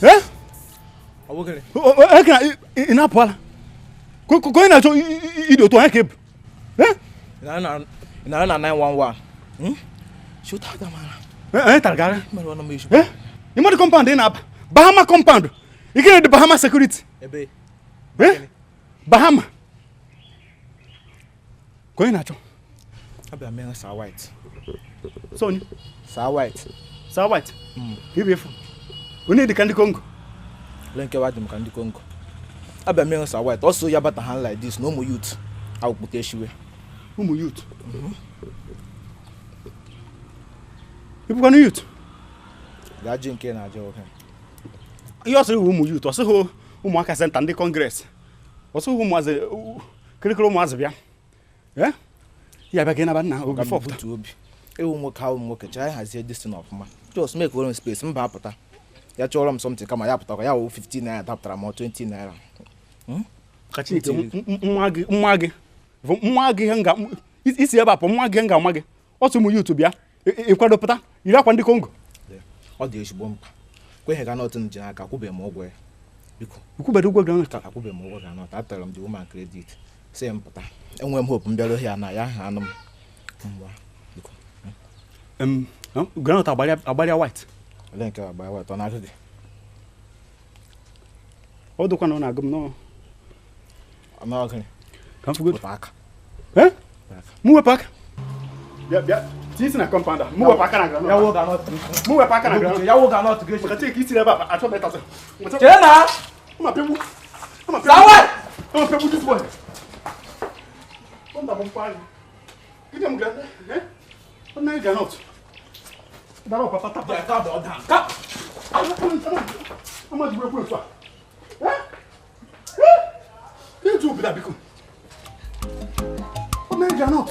Eh? Ị na-apụ ala ka onye na-achọ ịdị otu onye ka ebu. Ị na na 911. Onye tara gara? Ị madụ compound ị na-aba? Bahama compound. Ị gịnị dị Bahama security? Bahama. Ka onye na-achọ? Abịa m Sir White. Sonny. Sir White. Sir White. Ibe efu. Onye dị ka ndị Congo. Lee nke dị m ka ndị Congo. Abịa m Sir White. Also ya bata hand like this na ụmụ youth awụkpụta eshiwe. Ụmụ youth. Ịbụkwanụ youth? Gaa ji nke na-aja ohe. Ihe ọ sịrị ụmụ youth, ọ sịghị ụmụaka senta ndị Congress. Ọ sịghị ụmụazị kirikiri ụmụazị bịa. Ya bịa ka ị naba nna obi fọpụta. Obi. Ewu nwoke ahụ nwoke chaa hazie destin ọfụma. Just make own space mba apụta. Ya chọrọ m something kama ya pụtakwa ya wụ 15 naira dapụtara ma 20 naira. Ka Chineke nwa gị nwa gị nwa gị ihe nga isi ebe a pụ nwa gị nga nwa gị. Ọtụ ụmụ youth bịa ịkwado pụta yiri akwa ndị Congo. Ọ dị ezigbo mkpa. Kweghị ga nọtụ nji n'aka akwụbeghị m ụgwọ ya. Biko. Ikwubedo ụgwọ groundnut? Akwụbeghị m ụgwọ groundnut. Atọrọ m the woman credit. Sị m pụta. Enwe m hope m bịara ohi na ya ha anụ m. Ngwa. Biko. Groundnut agbalịa white. Olee nke agba white ọ na-agụ gị? Ọ dịkwa na ọ na-agụ m nọọ. Ọ na-agụ gị? Ka m fụgodu. Wepụ aka. Mụ wepụ aka. Bịa bịa. Tinye na compound a. Mụ wepụ aka na groundnut. Ya wụ groundnut. Mụ wepụ aka na groundnut. Ya wụ groundnut gị. Maka Chineke isi ebe a achọ m ịtasị. Chere na. Ama pegbu. Ama pegbu. Sawa! Ama pegbu this boy. Ọ na-abụ mkpa anyị. Gịnị m groundnut? Ọ na groundnut. Dara papa tapa. Ka ọ da. Ka. Ama jibere kwu efu a. Eju obodo a biko. Ọ na groundnut.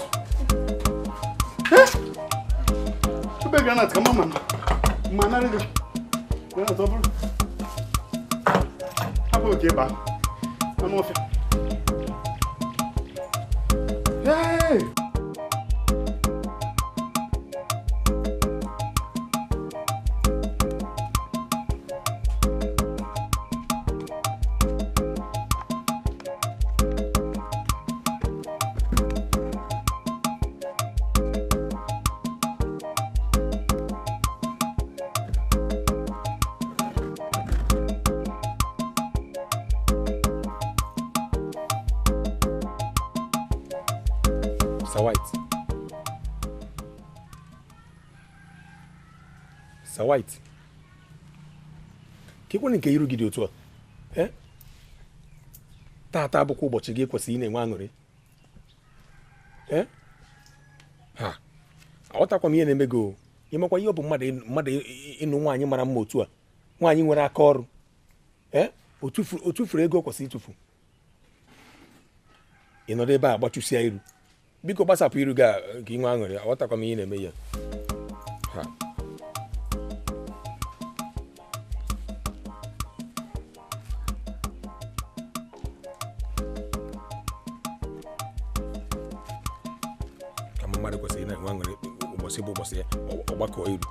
Ebe groundnut ka mama ma narị gị. Groundnut ọ bụrụ. Hapụ oke ịba. Anụ ọfịa. Hey! Sir White. Sir White. Ka ekwene nke iru gị dị otu a? Taata abụkwa ụbọchị gị kwesịrị ị na-enwe aṅụrị. Ha. Aghọtakwa m ihe na-eme gị o. Ịmakwa ihe ọ bụ mmadụ ịnụ nwaanyị mara mma otu a. Nwaanyị nwere aka ọrụ. O tufuru ego o kwesịrị ịtụfu. Ị nọrọ ebe a gbachụsịa iru. Biko gbasapụ iru gị ka ị nwee aṅụrị. Aghọtakwa m ihe na-eme ya. Ha. Kama mmadụ kwesịrị na-enwe aṅụrị ụbọchị bụ ụbọchị ya ọgbakọ iru.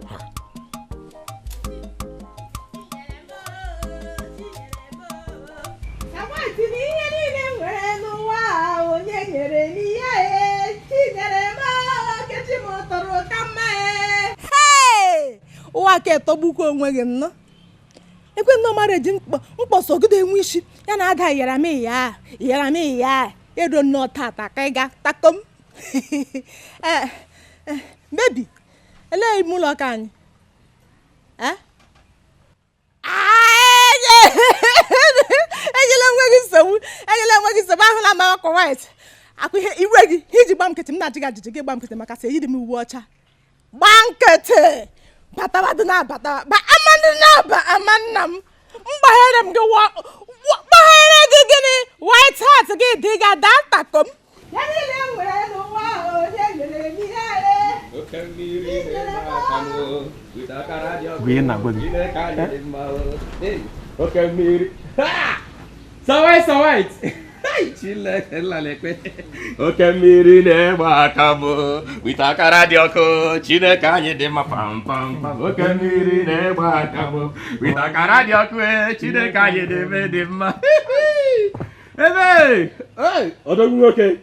Ha. Ụwa ka etogbukwa onwe gị nnọọ. Ekwe nnọọ mara eji mkpọsọgide enwe isi ya na ada yara m ya yara m ya ero nnọọ tata ka ị ga takom. Bebi, elee ime ụlọ ka anyị? Enyela onwe gị nsogbu, enyela onwe gị nsogbu, ahụla m akwa white. Akwa ihe iwe gị iji gba nkịtị m na-ajụ gị ajụjụ gị gba nkịtị maka sị eyiri m uwe ọcha. Gba nkịtị. Batabadụ na-abata ba amanụ na-aba ama nna m. Mgbaghere m gị gbaghere gị gịnị white hat gị dị ga daa takom. Ya niile nwere n'ụwa onye nyere m ihe. Bụ ihe na-agwa gị. Oke mmiri. Sir White, Sir White. Chineke nlalekwe oke mmiri na-egbe aka m wite akara dị ọkụ Chineke anyị dị mma pam pam pam oke mmiri na-egbe aka m wite akara dị ọkụ Chineke anyị dị eme dị mma ebe odogwu nwoke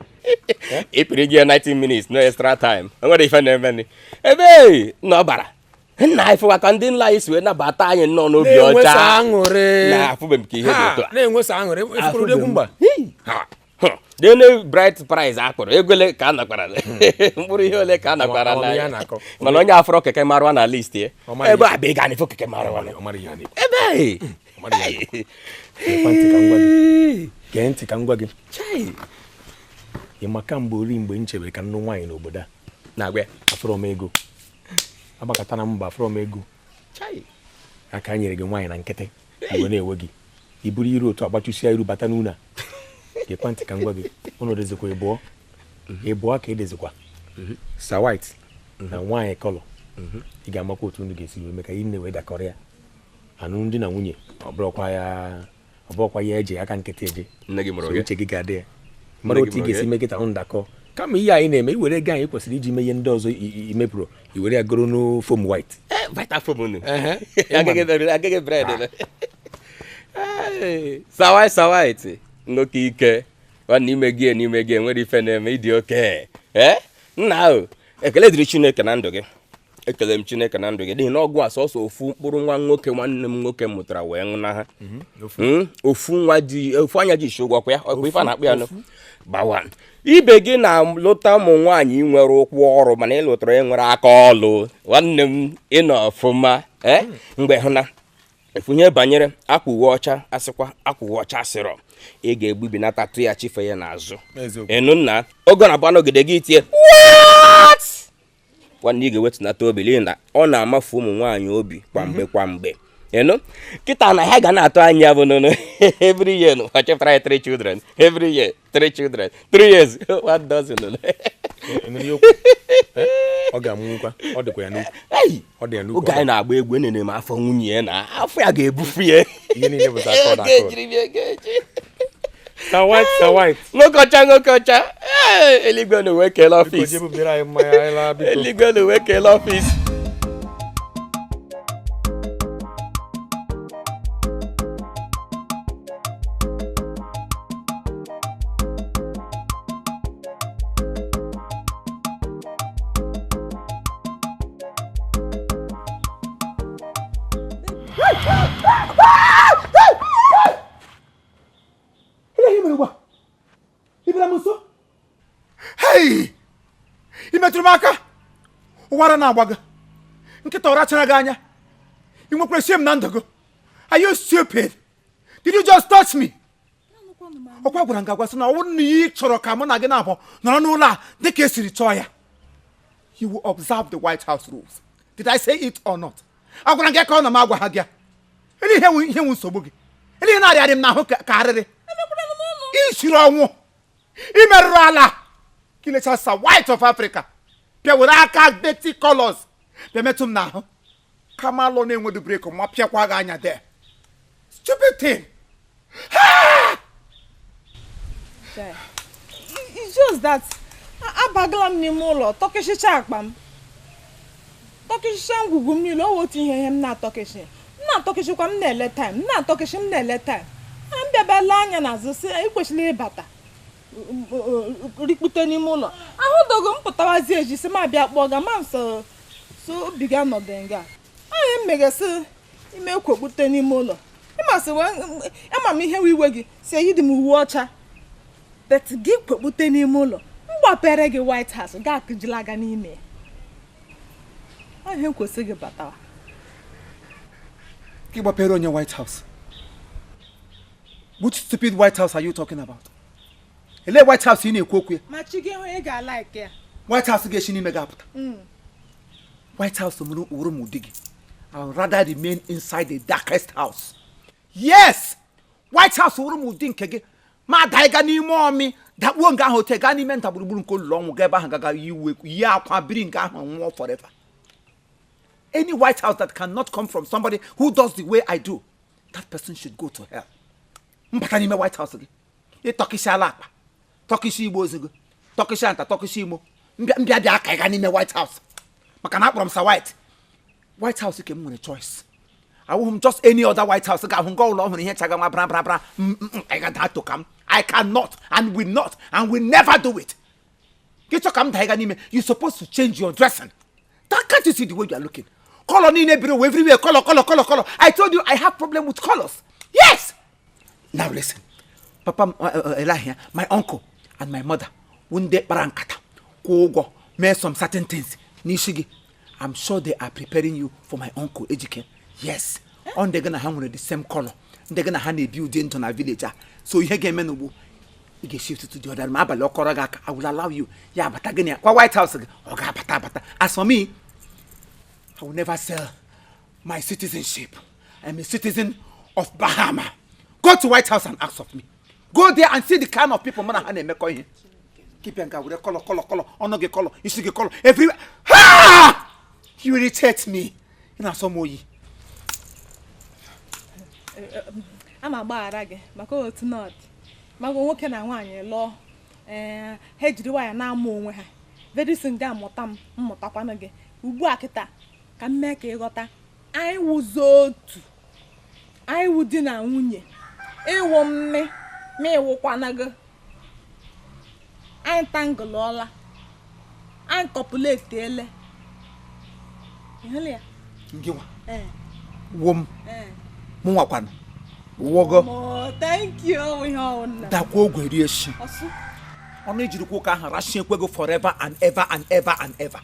ịpịrị gị 90 minutes no extra time o nwere ife na-eme ebe na ọbara nna anyị fụwa ka ndị nla anyị si wee nabata anyị nnọọ n'obi ọcha na-afụbe m ka ihe dị otu a na-enwesa aṅụrị efukọrọ egwu mgba dene bright price akpọrọ ego ole ka a nakwara mkpụrụ ihe ole ka a nakwara na mana onye afọrọ keke marụwa na list ya ebe a bụ ịga n'ifo keke marụwa ebe gee ntị ka m gwa gị ị maka mgbe ori mgbe m chebere ka nnụ nwaanyị n'obodo a na-agwa afọrọ m ego agbakọta na mba afọrọ m ego aka nyere gị nwaanyị na nkịtị mgbe na-enwe gị i buru iru otu agbachụsịa iru bata n'ụlọ a gekwa ntị ka m gwa gị ụnụ dezikwa ịbụọ ịbụọ ka edezikwa Sir White na nwaanyị kọlọ ị ga-amakwa otu unu ga-esi wee mee ka ị na-ewe dakọrọ ya anụ di na nwunye ọ bụrụkwa ya eji aka nkịtị eje uche gị ga-adị ya mara otu ị ga-esi mee kịta ndakọ kama ihe anyị na-eme iwere ego anyị kwesịrị iji mee ihe ndị ọzọ imepụrụ iwere ya goro no foam white Sir White nwoke ike nwanne ime gị n'ime gị enwere ife na-eme ịdị oke nna ahụ ekele dịrị Chineke na ndụ gị ekele m Chineke na ndụ gị n'ihi na ọgwụ a sọsọ ofu mkpụrụ nwa nwoke nwanne m nwoke mụtara wee nwụna ha ofu nwa ji ofu anya ji isi ụgwọ kwa ya ọkwa ife a na-akpụ ya nụ gbawa ibe gị na-alụta ụmụ nwaanyị nwere ụkwụ ọrụ mana ịlụtara ya nwere aka ọlụ nwanne m ịnọ ọfụma mgbe hụ na efunye banyere akwa uwe ọcha asịkwa akwa uwe ọcha asịrọ ị ga-egbubinata tụ ya chife ya n'azụ ịnụ nna oge na-abụ anọgide gị tie what nwanne ị ga-ewetunata obi n'ihi na ọ na-amafu ụmụ nwaanyị obi kwa mgbe kwa mgbe ịnụ kịta na ha ga na-atụ anya bụ nụnụ every year nụ chepụtara 3 children every year 3 children 3 years 1 dozen ọ ga-amụnwukwa ọ dịkwa ya n'ukwu ọ dị ya n'ukwu oge anyị na-agba egwu enene m afọ nwunye ya na afọ ya ga-ebufu ya ihe niile bụ Sir White, Sir White. Nwoke ọcha nwoke ọcha eluigwe na uwe kelee ọfịs eluigwe na uwe kelee ọfịs. Hey! Ị metụrụ m aka ụwara na-agba gị nkịta ụra chara gị anya ị nwekwara shame na ndụ gị. Are you stupid? Did you just touch me? Ọkwa gwara m gị agwa sị na ọ bụrụ na ị chọrọ ka mụ na gị na-abụ nọrọ n'ụlọ a dịka esiri chọọ ya, you will observe the White House rules. Did I say it or not? Agwara m gị ka ọ na m agwa ha gị ele ihe nwe nsogbu gị ele ihe na-arịarị m n'ahụ ka arịrị isiri ọnwụ imerụrụ ala kilecha Sir White of Africa bịa were aka dirty colors bịa metụ m n'ahụ kama alọ na-enwedu breki ma pịakwa gị anya there. Stupid thing. It's just that abagala m n'ime ụlọ tọkịchịcha akpa m tọkịchịcha ngwugwu m niile o otu ihe m na-atọkịchị m na-atọkịchịkwa m na-ele time m na-atọkịchị m na-ele time a m bịabala anya n'azụ sị ị kwesịrị ịbata rikpute n'ime ụlọ ahụ dogo m pụtawazi eji sị m abịa kpọọ ga ma m so obi ga nọdụ nga anyị mmegasị ime kwekpute n'ime ụlọ ịmasị ama m ihe iwe gị si eyi dị m uwe ọcha bet gị kwekpute n'ime ụlọ m gbapere gị White House ga akụjila aga n'ime ya ihe kwesị gị batawa gị gbapere onye White House? Which stupid White House are you talking about? Ele White House ị na-ekwu okwu ya? Ma chi gị hụ ị ga-alaiki ya. White House ga-esi n'ime gị apụta. White House mụrụ wụrụ m ụdị gị. I would rather remain inside the darkest house. Yes! White House wụrụ m ụdị nke gị. Ma daiga n'ime ọmị dakpuo nga ahụ ote gaa n'ime nta gburugburu nke olulu ọnwụ gaa ebe ahụ gaga yiwe yi akwa biri nke ahụ nwụọ forever. Any White House that cannot come from somebody who does the way I do, that person should go to hell. Mbata n'ime White House gị. Ịtọkịsị ala akpa, tọkịsị igbo ozugbo, tọkịsị anta, tọkịsị imo, mbịa bịa aka ịga n'ime White House maka na akpọrọ m Sir White. White House ke m nwere choice. Awụghị m just any other White House ga-ahụ nga ụlọ ọhụrụ ihe chaga nwa bra bra bra ịga daa to ka m. I cannot and will not and will never do it. Gị chọ ka m daa ịga n'ime, you supposed to change your dressing. That can't you see the way you are looking? Color niile biri ụwa everywhere, color, color, color, color. I told you I have problem with colors. Yes! Now listen. Papa m elahịa, my uncle and my mother wụ ndị kpara nkata kwụọ ụgwọ mee some certain things n'isi gị. I'm sure they are preparing you for my uncle Ejike. Yes. Ọ ndị gị na ha nwere the same color. Ndị gị na ha na-ebi ụdị ndụ na village a. So ihe ga-eme n'ugbo ị ga-eshift to the other ma abalị ọkọrọ gị aka. I will allow you. Ya abata gị na ya kwa White House gị ọ ga-abata abata. As for me, I will never sell my citizenship. I'm a citizen of Bahama. Go to White House and ask of me. Go there and see the kind of people mụ na ha na-emekọ ihe. Keep nga were color, color, color, ọnụ gị color, isi gị color, everywhere. Ha! You irritate me. Ị na-asọ m oyi. A ma agbaghara gị maka otu nọt maka nwoke na nwaanyị lụọ, ee, ha ejiri waya na-amụ onwe ha. Very soon ga-amụta m, mmụtakwanụ gị. Ugbu a kịta ka m mee ka ịghọta, anyị wụzo otu, anyị wụ di na nwunye. Ịwụ mmi ma ịwụkwana gị, anyị tangụlụọla, anyị kọpụletiele. Ịhụla ya? Ngị nwa Ee. Wo m. Ee. Mụ nwakwanụ wogo. Mo, thank you. Ihe ọwụna. Dakwa ogwe rie shi. Ọsụ. Ọnụ ijirikwa ụka ahụ rachie ekwego forever and ever and ever and ever.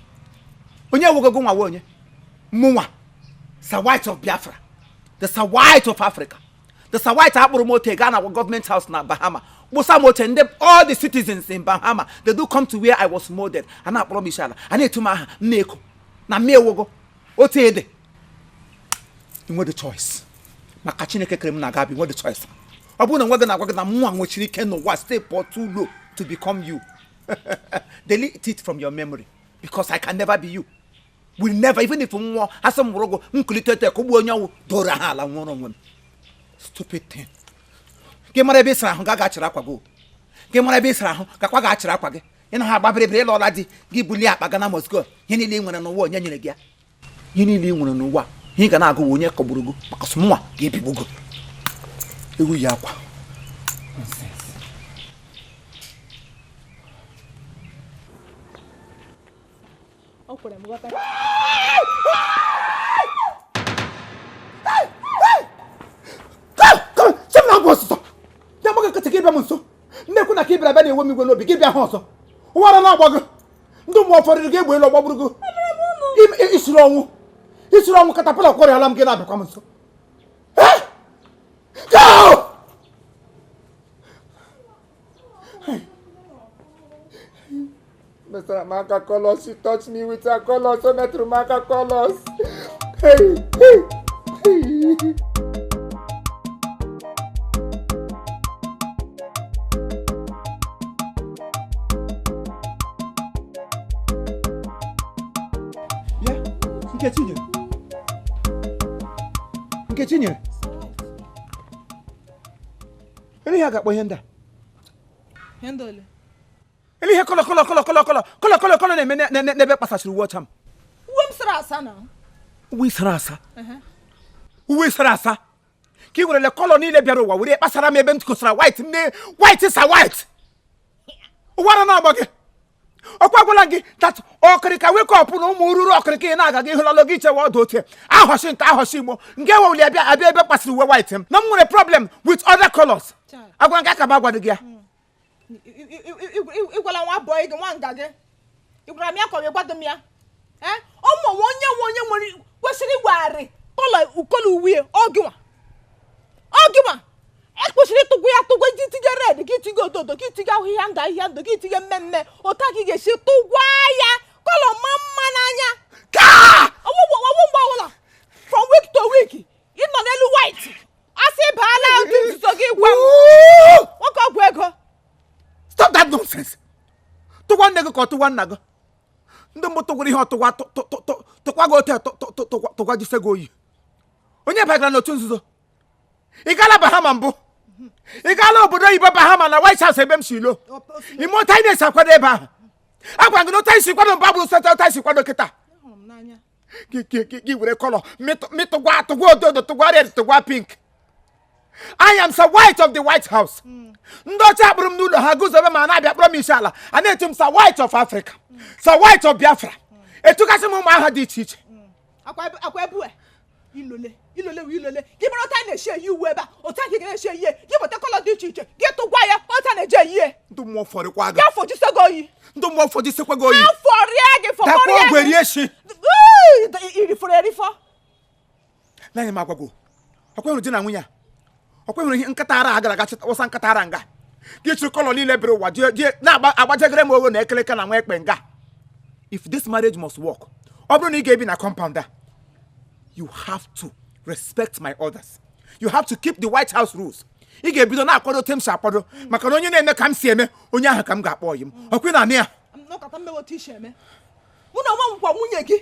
Onye wogogo nwa we onye mụnwa Sir White of Biafra, the Sir White of Africa, the Sir White. Akpụrụ m ote gaa na government house na Bahama, kpụsa m oche. Ndị all the citizens in Bahama, they do come to where I was molded. A na-akpọrọ m isi ala, a na-etu m aha m na-eko na mma ewogo otu ede. Inwe the choice maka Chineke kere m na aga inwe the choice. Ọ bụrụ na nwe gị na-agwa gị na mụnwa nwechiri ike n'ụwa step or too low to become you, delete it from your memory, because I can never be you, will never. Even if m nwụọ, asị m nwụrụ gụ nkulite ete kụgbuo onye ọnwụ doro ha ala nwụrụ onwe m. Stupid thing. Gị mara ebe ị sara ahụ ga ga-achịrị akwa gị o. Gị mara ebe ị sara ahụ gakwa ga-achịrị akwa gị. Ị na ha agba bịrịbịrị ịlọla di gị, bulie akpa gana Moscow. Ihe niile ị nwere n'ụwa, onye nyere gị ya? Ihe niile ị nwere n'ụwa, ihe ị ga na-agụ bụ onye kọgburu gị maka sụmụnwa ga-ebigbu gị. Ewu yi akwa. Nonsense. O kwere m ghọta. Chem na agwa ọsụsọ ya amaghị nkịtị gị bịa m nso. Nnekwu na ka ị bịara bịa na-enwe m igwe n'obi gị bịa ha ọzọ. Ụwara na-agba gị, ndị mmụọ ụfọdụ gị egbe elu ọgbagburu gị. Isiri ọnwụ, isiri ọnwụ. Katapila kwọrịala m gị na-abịakwa m nso. Eh? Go! Metụrụ m aka colors. She touched me with her colors. O metụrụ m aka colors. Hey, hey, hey. Bịa, Nkechi nyere. Nkechi nyere. Ele ihe a ga-akpọ ihe ndị a? Ihe ndị ole? Ele ihe color, color, color, color, color, color, color, color na-eme n'ebe kpasasịrị uwe ọcha m? Uwe m sara asa na. Uwe sara asa, uwe sara asa ka ị werele color niile bịara ụwa were kpasara m ebe m kosara white m na white sa white. Ụwara na-agba gị ọkwa gwala gị that ọkịrịka wake up na ụmụ ruru ọkịrịka ị na-aga gị hụlalụ gị chewa ọdụ oche ahọchi nta ahọchi igbo nke wewuli abịa abịa ebe kpasịrị uwe white m na m nwere problem with other colors. Chai. Agwa nke aka m agwado gị ya. Ịgwala nwa bọị gị, nwa nga gị, ị gwara m ya ka ọ gwado m ya? Ee, ụmụ nwe onye nwe onye nwere kwesịrị igwegharị color color uwe ọ gị nwa, ọ gị nwa ekwesịrị ịtụgwu ya tụgwa iji tinye red gị, tinye ododo gị, tinye ahịhịa ndụ, ahịhịa ndụ gị, tinye mmemme otu a ka ị ga-esi tụgwa ya color ma mma n'anya. Kaa! Ọwụgwọ ọwụ mgbe ọbụla from week to week ị nọ n'elu white, asị baala otu nzuzo gị gwa m nwoke ọgwụ ego. Stop that nonsense. Tụgwa nne gị ka ọ tụgwa nna gị. Ndị mbụ tụgwara ihe ọtụgwa tụkwa gị otu tụgwa jise gị oyi. Onye bagara n'otu nzuzo? Ị gaala Bahama mbụ? Ị gaala obodo oyibo Bahama na White House ebe m si lo. Ime otu anyị na-esi akwado ebe ahụ. Agwa gị na otu anyị si kwado mba bụrụ sọta otu anyị si kwado kịta. Ahụrụ m n'anya. Gị were colour mịtụgwa atụgwa odo odo tụgwa red tụgwa pink. I am Sir White of the White House. Ndị ọcha akpụrụ m n'ụlọ ha guzobe ma na-abịa kpọrọ m isi ala a na-etu m Sir White of Africa, Sir White of Biafra, etugasị m ụmụ aha dị iche iche. Akwa ebu ilole ilole wu ilole gị mara otu a na-esi eyi uwe ebe a, otu a ka ị ga na-esi eyi gị weta colour dị iche iche gị tụgwa ya otu a na-eji eyi ya. Ndị mmụọ fọrịkwa gị. Gị afọ jisie gị oyi. Ndị mmụọ fọjisikwa gị oyi. Afọ rịa gị Dakwa fọkọrịa ogwe rie shi. Irifọrọ erifọ. N'anya m agwago ọkwa hụrụ di na nwunye a, ọkwa hụrụ ihe nkata ara a gara aga chịta wụsa nkata ara nga gị chịrị colour niile bere ụwa jee jee na-agba agbajegere m owo na ekeleke na nwa ekpe nga. If this marriage must work, ọ bụrụ na ị ga-ebi na compound a, you have to respect my orders, you have to keep the White House rules. Ị ga-ebido na-akwado otu m si akwado, maka na onye na-eme ka m si eme, onye ahụ ka m ga-akpọ ọyị m. Ọkwa ị na-anụ ya? Nnọkọta mmewe otu isi eme mụ na onwe m kwa nwunye gị,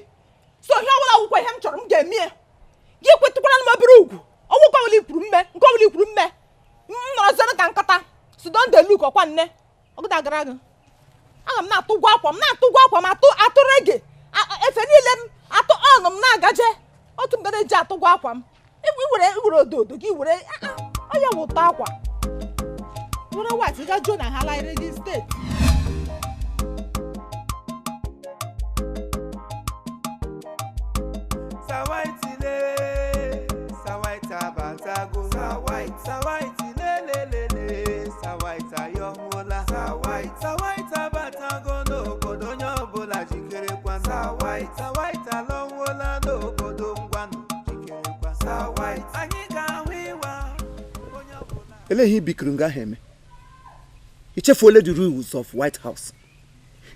so ihe ọbụla wụkwa ihe m chọrọ m ga-eme ya. Gị kwetụkwara m obere ugwu ọnwụ nke ọbụla ikwuru mme nke ọbụla ikwuru mme m nọrọ zere ka nkata sidon de luk ọkwa nne ọgụda gara gị. Aga m na-atụ ụgwọ akwa m na-atụ ụgwọ akwa m atụ atụrụ ege efe niile m atụ ọnụ m na-agaje otu m gara eji atụ ụgwọ akwa m. Iwere odo odo gị were onye wụ ụtọ akwa were white ga juo na ha laịrị gị steeti. Sawaitile, Sawaita abatago. Sawait, Sawaitile, lelele, Sawaita ayọhụla. Sawait, Sawaita abatago n'obodo onye ọbụla jikerekwa. Sawait, Sawaita alọhụla n'obodo ngwanụ jikerekwa. Sawait, anyị ga-ahụ ịwa onye ọbụla. Elee ihe ibikiri nga ahụ eme? I chefuola the rules of White House.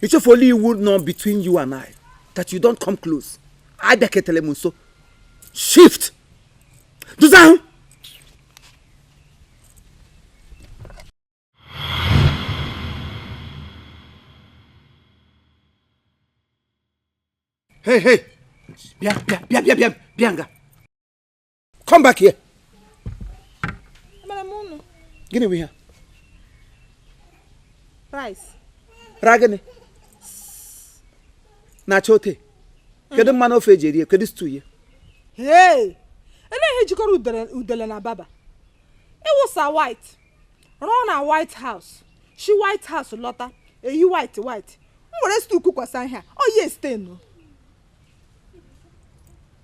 I chefuola iwu nọ between you and I that you don't come close. Abịaketele m nso. Shift. Dozie ahụ. Hey, hey. Bịa, bịa, bịa, bịa, bịa, bịa nga. Come back here. Emere m unu. Gịnị bụ ihe a? Rice. Ra gịnị? Na-acha ote. Kedu mmanụ ofe eji eri ya? Kedu stew ya? Hey! Elee ihe jikọrọ udele na baba? Ịwụsa white rụọ na White House, shi White House lọta eyi white white, m were stew kukwasa ihe a ọ ya stenu.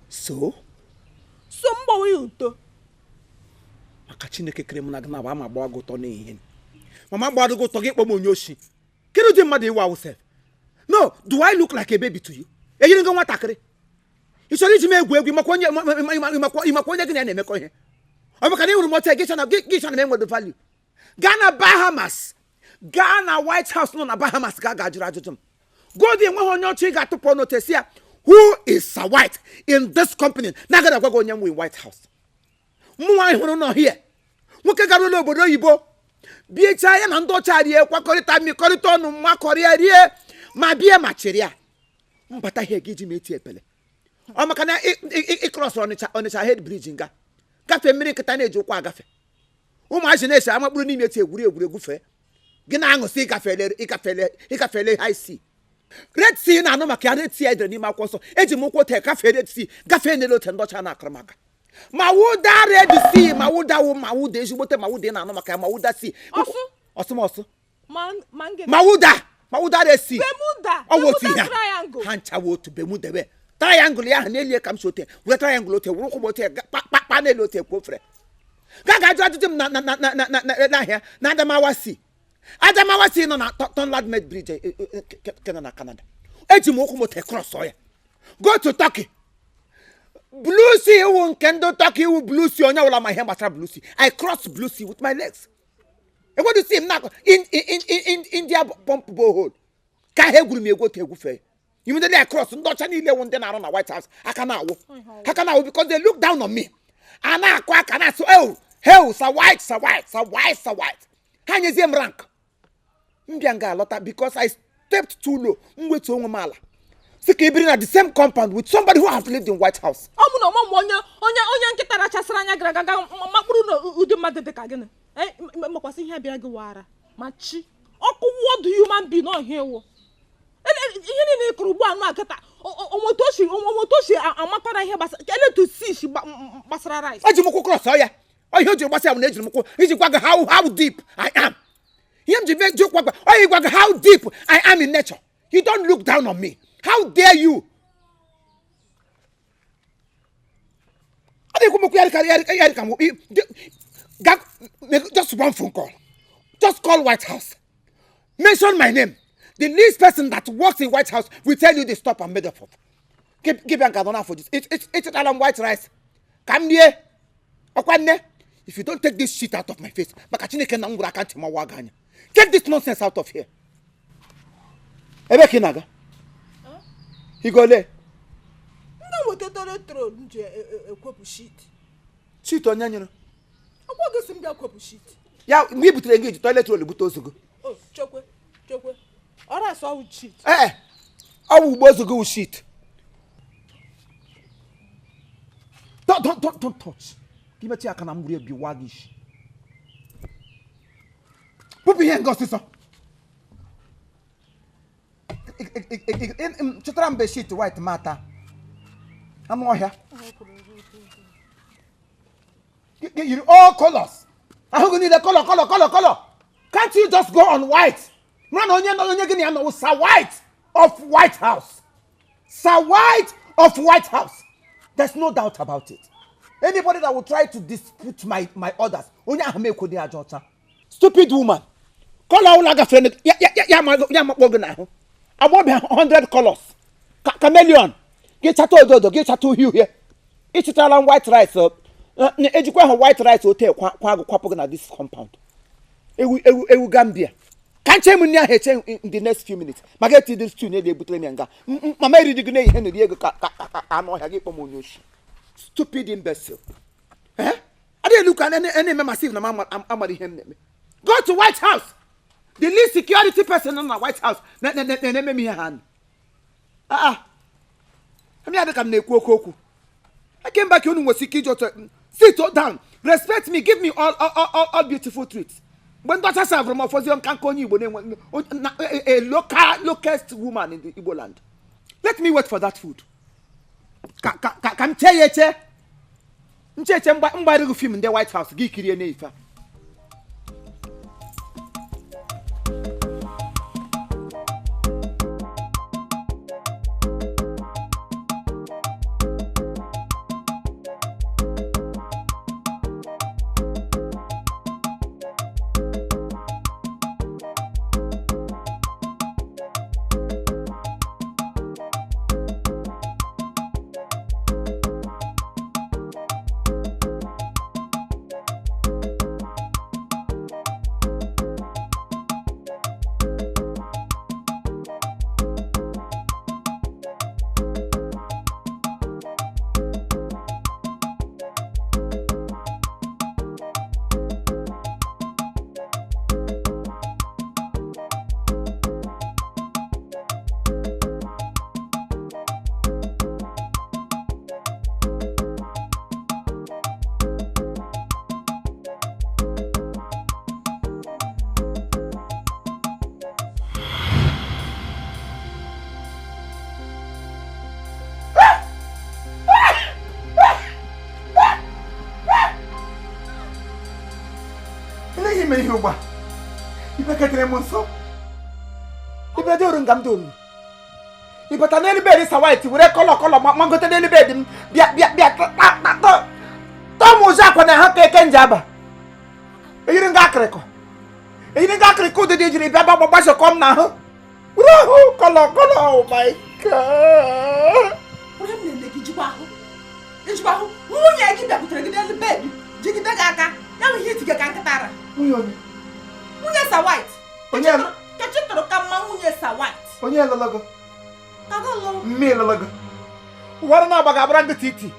So? So m gbawa ya uto. Maka Chineke kere m na gị na ama agbawa gị ụtọ n'ehihie. Mama gbara gị ụtọ gị kpọọ m onye oshi. Kedu ụdị mmadụ ịwa awụsef? No, do I look like a baby to you? Eyiri gị nwatakịrị. Ị chọrọ iji m egwu egwu ịmakwa onye ịmakwa onye gị na ya na-emekọ ihe. Ọ bụ ka na ị hụrụ m otu a, gị chọ na gị chọ na m enwedo value. Gaa na Bahamas, gaa na White House nọ na Bahamas ga ga jụrụ ajụjụ m. Godi enweghị onye ọchị ị ga-atụpụ ọnụ otu esi ya, who is Sir White in this company? Na-agaghị agwa gị onye nwe White House. Mụ nwaanyị hụrụ nọ here. Nwoke gara ụlọ obodo oyibo biechaa ya na ndị ọcha rie kwakọrịta mmekọrịta ọnụ makọrịa rie ma bie ma chịrị ya mbata ihe gị ji m eti epele. Ọ maka na ịkrọs Ọnịcha head bridge nga gafee mmiri nkịta na-eji ụkwụ agafe, ụmụazị na-ese amakpụrụ n'ime eti egwuri egwuregwu fee gị na-aṅụsị ịgafele high sea. Red Sea na-anụ maka ya, Red Sea edere n'ime akwụkwọ nsọ. Eji m ụkwụ ote gafee Red Sea, gafee n'elu ote ndị ọcha na-akụrụ maka ma wụda Red Sea, ma wụda wụ ma wụda ezigbote ma wụda ị na-anụ maka ya, ma wụda sea. Ọsụ? Ọsụ ma ọsụ. Ma Ma wụda, ma wụda Red Sea. Bermuda, Ọ wụ otu Bermuda ihe a. triangle. Ha nchawa otu Bermuda be. Triangle ya ahụ n'elu ka m si ote, were triangle ote, were ụkwụ m ote, kpa n'elu ote kwuo ofere. Gaa ga ajụ ajụjụ m na na na na na na na n'ahịa na Adamawa Sea. Adamawa Sea nọ na Third Mainland Bridge ke nọ na Canada. Eji m ụkwụ m ote cross ya. Go to Turkey. Blue Sea wụ nke ndị Turkey wụ Blue Sea, onye ọbụla ma ihe gbasara Blue Sea. I cross Blue Sea with my legs. Enweghị si m na in India pump borehole ka ha egwuru m egwu otu egwufe. Immediately I cross, ndị ọcha niile wụ ndị na-arụ na White House aka na-awụ. Aka na-awụ because they look down on me. A na-akụ aka na-asụ, oh, hey, Sir White, Sir White, Sir White, Sir White. Ha nyezie m rank. M bịa nga alọta because I stepped too low. M wetuo onwe m ala. Sị ka ị biri na the same compound with somebody who has lived in White House. Ọ bụ na ọmụ onye onye onye nkịta rachasịrị anya gara aga makpụrụ n'ụdị mmadụ dị ka gịnị? Makwasị ihe abịara gị wara ma chi ọkụ wọdụ human being ọhịa ewu ihe niile ị kụrụ ugbu a nụ akịta onwetoshi amakọrọ ihe gbasara eletu si gbasara rice. Eji m ụkwụ cross ya. Ọ ihe o jiri gbasa ya bụ na ejiri m ụkwụ iji gwa gị how deep I am. Ihe m ji ji ụkwụ gwa ọ gwa gị how deep I am in nature. You don't look down on me. How dare you? Ọ na-ekwu m okwu ya dịka ya dịka m just one phone call. Just call White House. Mention my name. The least person that works in White House will tell you the stop I'm made up of. Give me nka nọ n'afọ. Ịchịtala m white rice. Ka m rie. Ọkwa nne. If you don't take this shit out of my face, maka Chineke na m gwụrụ aka ntị ma wa gị anya. Get this nonsense out of here. Ebe ka ị na-aga? Igole. Ndị nweta toilet roll m ji ekwepụ shit. Shit onye nyere? Ọkwa gị si m bịa kwepụ shit. Ya mgbe i butere gị ji toilet roll bute ozu gị. O chekwe chekwe. Ọrụ asọ ọwụ shit. Ee, ọ wụ ugbo ozu gị wụ shit. Don't touch. Gị metụ ya aka na m gburu ebi wa gị isi. Bupụ ihe nga ọsịsọ. Chọtara m bedsheet white mata. Anụ ọhịa. Gị yiri all colors. Ahụ gị niile color color color color. Can't you just go on white? Mara na onye onye gị na ya nọ Sir White of White House. Sir White of White House. There's no doubt about it. Anybody that will try to dispute my orders, onye ahụ m ekwodi aja ọcha. Stupid woman. Color ụlọ gafere ya ya ya ya makpọ gị n'ahụ. Agbọbịa 100 colors. Chameleon. Gị chata odo odo, gị chata uhie uhie. Ịchịtala m white rice. Ejikwa ahụ white rice ote kwa agụ kwapụ gị na this compound. Ewu ewu ewu Gambia. Ka nche m nri ahụ eche in the next few minutes. Maka eti dị stew na-eli ebutere m ya nga. Mama eriri gị na-ehihe na ego ka anụ ọhịa gị kpọ m onye oshi. Stupid imbecile. Eh? Adịghị elu ka na-eme massive na m amara ihe m na-eme. Go to White House. The least security person nọ na White House na-eme m ihe ha nụ. Ah, m ya dị ka m na-ekwu oke okwu. I came back unu nwesi ike iji otu sit down, respect me, give me all beautiful treats. Mgbe ndị ọcha savụrụ m ọfọzie nka nka onye Igbo na-enwe a local locust woman in the Igbo land. Let me wait for that food. Ka m chee ya eche. Nche eche mgbarịghị film ndị White House gị kirie n'ife a. Ihe ugbu a ibeketere m nso ibe dị oru nga m dị oruru ịbata n'elu bed Sir White were color color magote n'elu bed m bịa bịa bịa tọọ m ụzọ akwa na ha ka eke nji aba eyiri nga akịrịkọ eyiri nga akịrịkọ ụdịdị jiri bịa gba gbasokọ m n'ahụ were ahụ color color. Oh my God. Onye m na-ele gị jikwa ahụ ijikwa ahụ nwunye gị bịakwutere gị n'elu bed jigide gị aka ya bụ ihe itiga ka nkịta ara. Nwunye onye? Nwunye Sir White. Onye Kechi tụrụ ka mma nwunye Sir White. Onye lọlọgọ? Ka gị lụrụ. Mme lọlọgọ. Ụwara na-agba ga-agbara gị titi.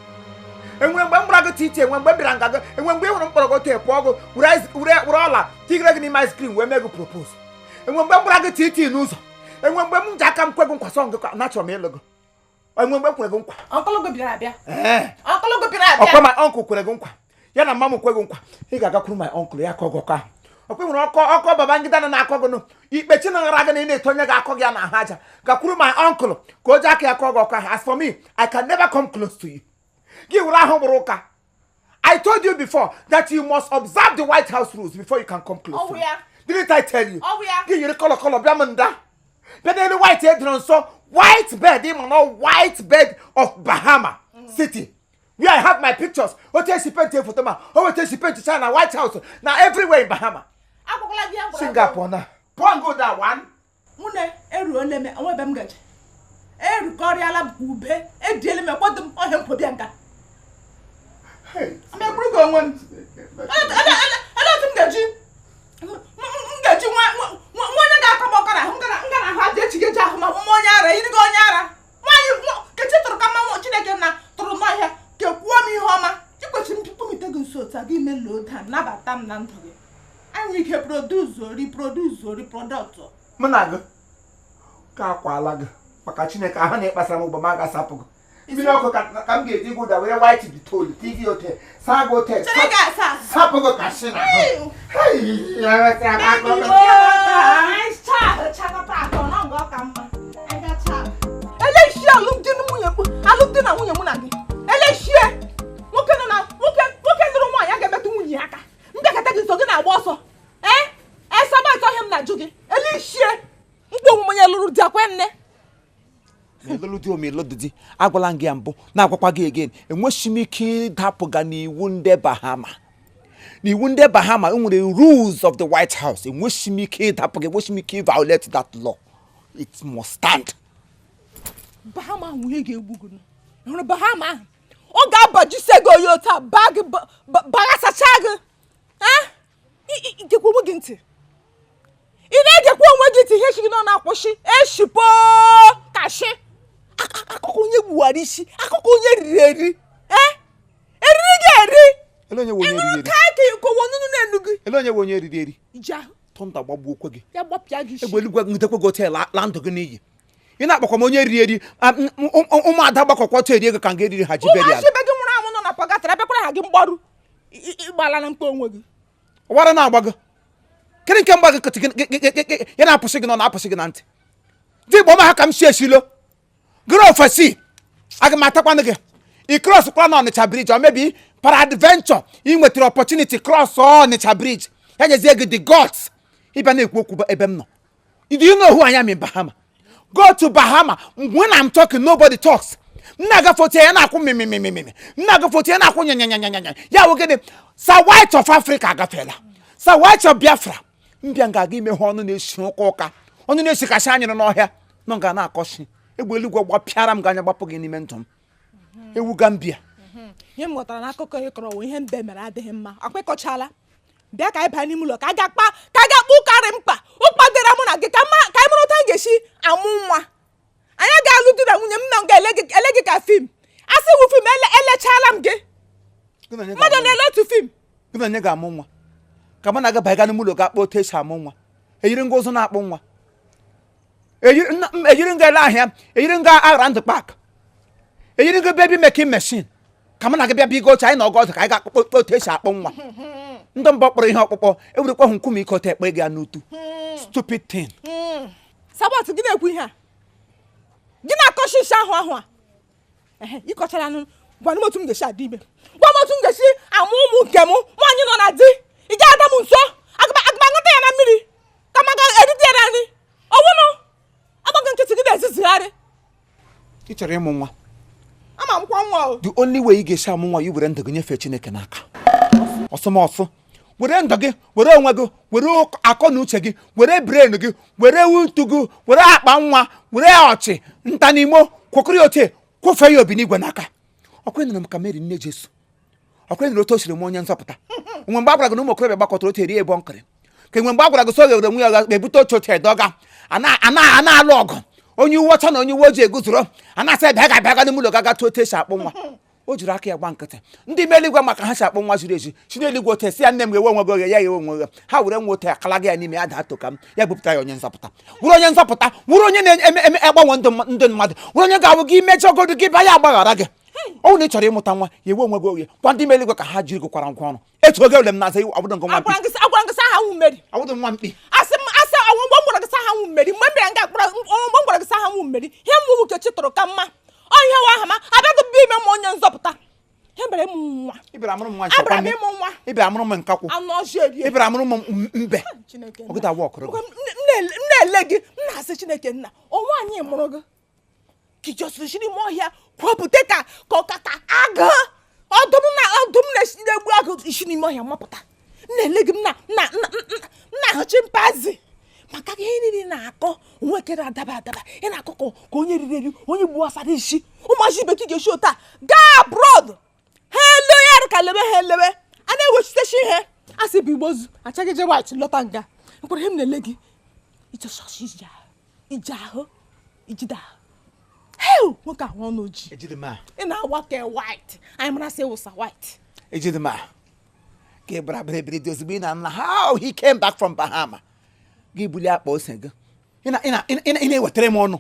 Enwe mgbe m gbara gị titi, enwe mgbe m bịara nga gị, enwe mgbe ị hụrụ mkpọrọ gị otu pụọ gị, were ọla tigere gị n'ime ice cream wee mee gị propose. Enwe mgbe m gbara gị titi n'ụzọ. Enwe mgbe m ji aka m kwe gị nkwa sọ gị na achọrọ m ịlụ gị. Enwe mgbe m kwere gị nkwa. Uncle gị bịara abịa. Ee. Uncle gị bịara abịa. Ọkwa ma uncle kwere gị nkwa. Ya na mma m kweghị nkwa, ị ga-agakwuru my uncle ya kọọ gị ọkọ ahụ. Ọkwa nwere ọkọ ọkọ Babangida na na-akọ gị nụ ikpe chinagara gị na ị na-eto onye ga-akọ gị ya na ahụ aja. Gakwuru my uncle ka o ji aka ya kọọ gị ọkọ ahụ. As for me, I can never come close to you. Gị were ahụ gbụrụ ụka. I told you before that you must observe the White House rules before you can come close Ọ to bụ me. ya. Didn't I tell you? Ọ bụ ya. Gị yiri colour colour bịa m nda, bịa n'elu white edoro nsọ, white bed, ịma na white bed of Bahama City where I have my pictures. Otu esi paint foto ma o weta esi paint cha na White House na everywhere in Bahama. Agwakwala gị ya gwara. Singapore na pụọ ngo da one. Nwunye, eruole m onwe ebe m gaje. Erukọrịala m ka ube ediele m ekwedo m ọhịa nkwobịa nka. Amegburu gị onwe m. Ele otu m ga-eji nwa onye ga-akọ m ọkọ n'ahụ, m ga na ahụ aja echi ga-eji ahụ ma mma onye ara yiri gị onye ara nwaanyị kechi tụrụ ka mmanwụ Chineke na tụrụ n'ọhịa kekwuo m ihe ọma. Ị kwesịrị mpịkpụmite gị nso otu a gị meloo taa, nabata m na ndụ gị. Anyị nwere ike produce, reproduce, reproduct. Mụ na gị ka akwala gị maka Chineke ahụ na ịkpasara m ụgbọ m aga sapụ gị mmiri ọkụ ka m ga-eji gwụda were white Dettol tii ote saa gị ote. Chere gị asa. Sapụ gị ka shi na ahụ. Hey, ya weta m aka ọkụ. Elechie alụmdi na nwunye m, alụmdi na nwunye mụ na gị elechie. Nwoke nọ na nwoke, nwoke lụrụ nwaanyị a ga-emetụ nwunye ya aka. Mbịakọta gị nso, gị na-agba ọsọ. Ee, esaba ịtọ ihe m na-ajụ gị, elechie mkpu omume onye lụrụ di akwa nne. Elolu di ome elolu di, agwala m gị ya mbụ, na-agwakwa gị again, enweghị m ike ịdapụga n'iwu ndị Bahama. N'iwu ndị Bahama enwere rules of the White House. Enweghị m ike ịdapụ gị, enweghị m ike violate that law. It must stand. Bahama ahụ, ihe ga-egbu gị nụ. Ị hụrụ Bahama ahụ, ọ ga-abajise gị oyi otu a baa gị baghasacha gị. Eh? Igekwa onwe gị ntị, ị na-egekwa onwe gị ntị. Ihe shi gị nọ na-akwụsị eshipo kashi akụkọ onye gbuwara isi, akụkọ onye riri eri. Ee, eriri gị eri. Ele onye nwe onye riri eri? Ka ka ikowo onunu na-enu gị. Ele onye nwe onye riri eri? Iji ahụ. Thunder gbagbuo okwe gị. Ya gbapịa gị isi. Egbe eluigwe ngidekwe gị otu la ndụ gị n'iyi. Ị na-akpọkwa m onye riri eri. Ụmụada gbakọkwa otu eri ego ka nga eriri ha ji burial. Ụmụazị be gị nwụrụ anwụ nọ na pọgatara ebekwara ha gị mgbaru. Ịgbala na mkpa onwe gị. Ọwara na-agba gị kedu nke mgba gị kịtị ya na-apụsị gị nọ na-apụsị gị na ntị dị igbo ma ha ka m si esilo gịrị ofesi. Aga m atakwanụ gị. Ị cross kwa na Ọnịcha bridge, or maybe peradventure ị nwetara opportunity cross Ọnịcha bridge, ya nyezie gị the guts ịbịa na-ekwu okwu ebe m nọ. Do you know who I am in Bahama? Go to Bahama. When I'm talking, nobody talks. M na-agafe otu ya na-akwụ mimimimimi, m na-agafe otu ya na-akwụ nyanyanyanyanya. Ya wụ gịnị? Sir White of Africa agafeela, Sir White of Biafra mbịa nga aga imeghe ọnụ na-esi ụka ụka, ọnụ na-esikasị anyịrị n'ọhịa nọ nga na-akọshi. Egbe eluigwe gbapịara m gị anya, gbapụ gị n'ime ndụ m. Ewu Gambia. Ihe m ghọtara n'akụkọ ị kọrọ wụ ihe mbe mere adịghị mma. Akwa ịkọchala, bịa ka anyị baa n'ime ụlọ ka a ga-akpa, ka a ga-akpa ụkarị mkpa ụkpa dịra mụ na gị, ka mma ka anyị mara otu anyị ga-esi amụ nwa. Anyị ga-alụ di na nwunye. M na m ga-ele gị, ele gị ka film a sị wụ film. Elechala m gị. Gị na onye mmadụ ga-amụ nwa? Na-ele otu film. Gị na onye ga-amụ nwa? Ka mụ na gị banye n'ime ụlọ ga akpa otu esi amụ nwa. Eyiri nga ụzụ na-akpụ nwa, eyiri nga ele ahịa, eyiri nga aghara ndụ kpak, eyiri nga baby making machine, ka mụ na gị bịa bigo oche anyị na ọgọ ọdụ ka anyị ga-akpọ otu esi akpụ nwa. Ndị mbọ kpọrọ ihe ọkpụkpọ ewerekwa hụ nkume ike otu ekpe gị ya n'utu. Stupid thing. Sabat, gị na-ekwu ihe a, gị na-akọshi isi ahụ ahụ a. Ehe, ịkọchara anụ. Gwa m otu m ga-esi adị ime, gwa m otu m ga-esi amụ ụmụ nke m. Nwaanyị nọ na di, ị ga-ada m nso. Agba agba ṅụta ya na mmiri ka m aga erite ya na nri ọwụnụ agbaghị nkịtị gị na-ezizigharị. Ị chọrọ ịmụ nwa? Ama m kwa nwa o. The only way ị ga-esi amụ nwa, i were ndụ gị nyefee Chineke n'aka ọsọmọsọ. Were ndụ gị, were onwe gị, were akọ na uche gị, were brain gị, were utu gị, were akpa nwa, were ọchị nta n'imo kwọkịrị ote kwụfee ya obi n'igwe n'aka. Ọkwa nụrụ m ka Mary nne Jesu, ọkwa nụrụ otu o siri m onye nzọpụta. Nwe mgbe a gwara gị na ụmụ okorobịa gbakọtara otu eri ebo nkịrị ka enwe mgbe a gwara gị so ghere onwe ya ga-ebute otu otu edoga a na-alụ ọgụ, onye uwe ọcha na onye uwe ojii eguzoro a na-asị bịa ga bịa n'ime ụlọ ga tụọ otu esi akpụ nwa. O jiri aka ya gba nkịtị ndị ime eluigwe maka ha si akpụ nwa ziri ezi si n'eluigwe ote si ya nne m ga-ewe onwe gị oghe ya ewe onwe gị. Ha were nwa ote akalaga ya n'ime ya daa toka m ya bupụta ya onye nzọpụta, wụrụ onye nzọpụta, wụrụ onye na-eme eme agbanwe ndụ ndị mmadụ, wụrụ onye ga-awụ gị imejọgodu gị bịa ya agbaghara gị. Ọ na ị chọrọ ịmụta nwa ya ewe onwe gị oge gwa ndị meligwe ka ha jiri gụkwara ngwa ọnụ etu oge ole m na-aza iwu ọbụdụ nke nwa mkpi. Agwara m gị sị aha nwụ Mary. Ọbụdụ nwa mkpi. Asị m asị ọnwụgwọ m gwara gị sị aha nwụ Mary mgbe m bịara nga akpọrọ ọnwụgwọ m gwara gị sị aha nwụ Mary ihe m nwoke chi tụrụ ka mma ọ ihe wa aha ma abịaghị bụ ime m onye nzọpụta ihe mere m nwa. Ị bịara amụrụ m nwa. Abịara m ịmụ nwa. Ị bịara amụrụ m nkakwụ. Anụ ọjọọ erie. Ị bịara amụrụ m mbe. Chineke. Ọgụda awa ọkụrụ gị. M na-ele gị, m na-asị Chineke nna onwe anyị mụrụ gị ka ị jọsịrị si n'ime ọhịa kwupụta ka ka ọ ka agụ ọdụm na ọdụm na-esi na-egbu agụ isi n'ime ọhịa mapụta. M na-ele gị, m na na na m na-ahụ chimpanzee maka ihe niile na-akọ onwe nke na-adaba adaba ị na-akọ ka onye riri eri onye gbuwasara isi ụmụazị ibe ka ị ga-esi otu a gaa abroad ha elo ya arụ ka lebe ha elebe a na-ewechitechi ihe a sị bụ igbozu achaghị je white lọta nga mkpụrụ ihe m na-ele gị ije ije ahụ ijide ahụ heu nwoke ahụ ọnụ oji Ejide m a. Ị na-awa ka white anyị mara sị wụsa white. Ejide m a. Ka ị bara bịrịbịrị dị ozugbo ị na-ana how he came back from Bahama gị bulie akpa ose gị ị na-ewetara m ọnụ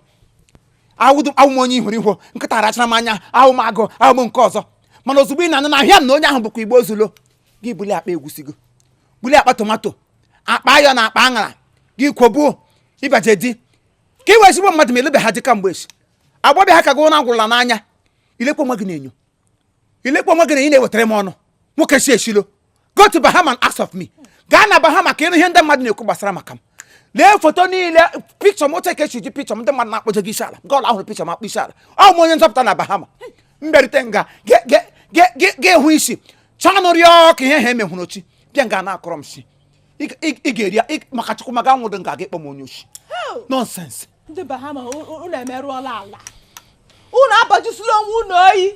awụ m onye ihuru ihu nkịta arachara m anya ahụ m agụ ahụ m nke ọzọ mana ozugbo ị na-anụ na ahịa m na onye ahụ bụkwa igbo ozulo gị bulie akpa egusi gị bulie akpa tomato akpa ayọ na akpa aṅara gị kwobuo ịbaje di ka ị wee ezigbo mmadụ ma elebe ha dị kamgbe echi agbọbịa ha ka gị na agwụla n'anya ilekwa onwe gị na-enyo ilekwa onwe gị na ị na-ewetara m ọnụ nwoke si eshilo go to Bahama and ask of me gaa na Bahama ka ịnụ ihe ndị mmadụ na-ekwu gbasara maka m lee foto niile pikchọ m otu ka esi ji pikchọ m ndị mmadụ na-akpọje gị isi ala nke ọla ahụrụ pikchọ m akpọ isi ala ọ m onye nzọpụta na Bahama m bịarute nga ga-ehụ isi chọọ nụ rịọ ka ihe ha emehụrụ ochi bịa nga na-akọrọ m si ị ga-eri ya maka chukwu maka anwụdụ nga ga ịkpọ m onye ochi nonsense. Ndị Bahama unu emerụọla ala unu abajisila onwe unu oyi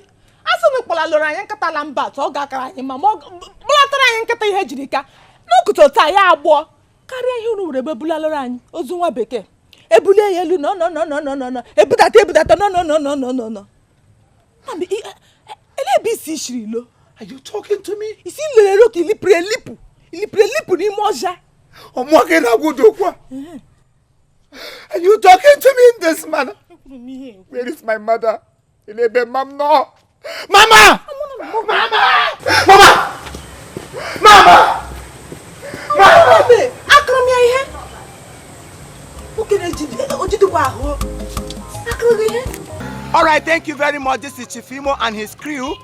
a sị na kpọlalụrụ anyị nkịta la mba atọ ọ ga-akara anyị ma ma ọ kpọlatara anyị nkịta ihe jiri ka n'ụkụtụ taa ya agbụọ karịa ihe unu were ebe bulalụrụ anyị ozu nwa bekee ebulie ya elu nọ nọ nọ nọ nọ nọ nọ ebudata ebudata nọ nọ nọ nọ nọ nọ nọ ele ebe isi ishiri lo. Are you talking to me? Isi lere ka ilipụrụ elipụ ilipụrụ elipụ n'ime ọja. Ọmụọ gị na-agwụ ụdị okwu a. Are you talking to me in this manner? Where is my mother? Elebe mam nọ. Mama! Mama! Mama! Mama! Mama! Akụrụ m ya ihe. Nwoke na-ejidekwa ahụ. Akụrụ gị ihe. All right, thank you very much. This is Chief Imo and his crew.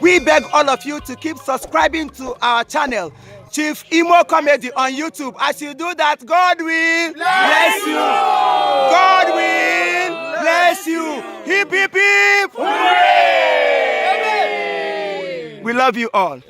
We beg all of you to keep subscribing to our channel, Chief Imo Comedy on YouTube. As you do that, God will bless you. God will bless you. Hip, hip, hip. Hooray! We love you all.